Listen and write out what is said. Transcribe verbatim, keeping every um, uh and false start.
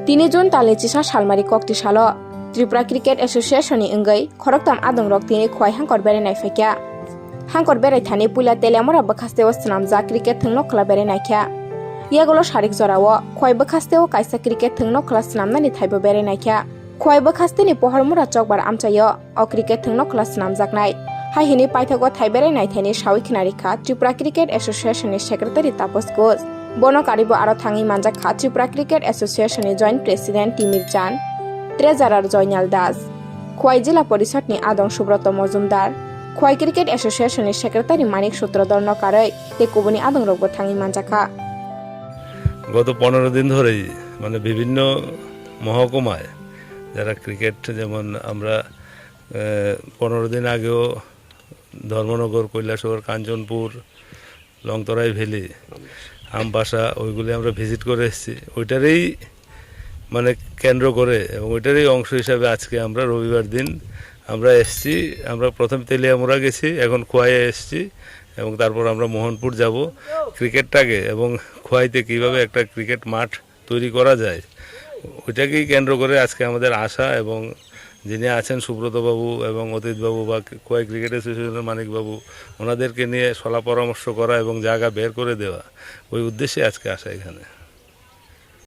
Tini June talni chisa salmari kokti salo Tripura Cricket Association ni wngwi khoroktham adongrok tini Khwai hangkor berai nai phaikha. Hangkor berai thani puila Teliamura bwkhasteo swnamjak cricket thwng nokhwla berai naikha. Yagulo sarik jorao Khwai bwkhasteo kaisa cricket thwng nokhwla swnamnani thaibo berai naikha. Khwai bwkhasteni Pohormura chokbar amchaio o cricket thwng nokhwla swnamjaknai. Hai hwnwi paithago thai berai naithaini sawi khna rikha Tripura Cricket Association ni Secretary Taposh Ghosh. Bono karibo aro thangwi manjakha Tripura Cricket Association ni Joint President Timir Chan, Treasurer Joynal Das, Khwai Jila Porishad ni Adong Subroto Mojumdar, Khwai Cricket Association ni Secretary Manik Sutradhar no karwi tei kubuni adongrokbo thangwi manjakha. গত পনেরো দিন ধরেই মানে বিভিন্ন মহকুমায় যারা ক্রিকেট, যেমন আমরা আহ, পনেরো দিন আগেও ধর্মনগর, কৈলাসহর, কাঞ্চনপুর, লংতরাই ভ্যালি, আমবাসা, ওইগুলি আমরা ভিজিট করে এসেছি। ওইটারই মানে কেন্দ্র করে এবং ওইটারই অংশ হিসাবে আজকে আমরা রবিবার দিন আমরা এসছি। আমরা প্রথম তেলিয়ামুড়া গেছি, এখন খোয়াইয়ে এসছি এবং তারপর আমরা মোহনপুর যাব। ক্রিকেটটাকে এবং খোয়াইতে কীভাবে একটা ক্রিকেট মাঠ তৈরি করা যায়, ওইটাকেই কেন্দ্র করে আজকে আমাদের আসা। এবং যিনি আছেন সুব্রত বাবু এবং অতীত বাবু বা খোয়াই ক্রিকেট অ্যাসোসিয়েশনের মানিক বাবু, ওনাদেরকে নিয়ে সলা পরামর্শ করা এবং জায়গা বের করে দেওয়া, ওই উদ্দেশ্যে আজকে আসা এখানে।